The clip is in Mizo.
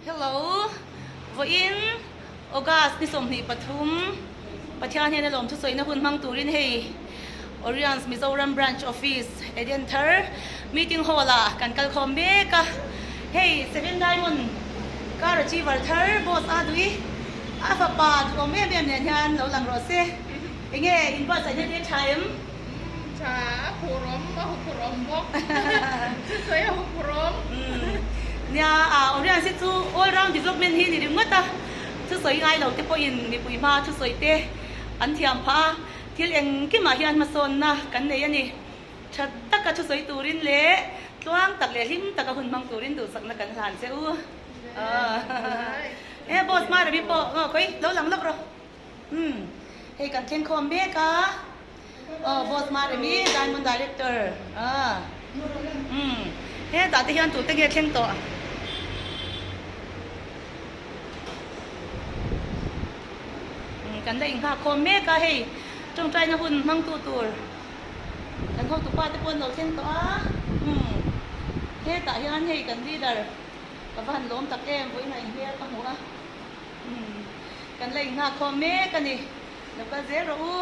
Hello, vawiin August ni 23 Pathian hian a lawm thusawiina hun hmang turin hei Oriens Mizoram Branch Office Eden Thar Meeting Hall ah kan kal khawm mek a, hei Seven Diamond Car Achiever thar boss a duh i a fapa duhawm em em nen hian lo lang rawh se, enge inbuatsaihna te tha em? Tha a phurawm, a huphurhawm bawk. Thusawi a huphurhawm. Nia, Oriens hi chu all round development hi ni ringawt a, thusawi ngai lo te pawhin mipui hma thusawi te an thiam phah a, thil engkimah hian hmasawnna kan nei a ni. Tha taka thusawi turin leh tluang tak leh hlim taka hun hmang turin duhsakna kan hlan che u. E boss Marami pawh khawi lo lang lawk rawh. Umm hei kan thleng khawm mek a aw boss Maremi Diamond Director ah umm hetah te hian tute nge thleng tawh umm kan la inghak khawm mek a hei tawngtaina hun hmang tu tur kan hotu pa te pawh an lo thleng tawh a umm hetah hian hei kan leader ka va han lawm tak em vawiin a inhmel ka hmu a. Umm kan la inghak khawm mek a ni. Lo kal zel rawh u.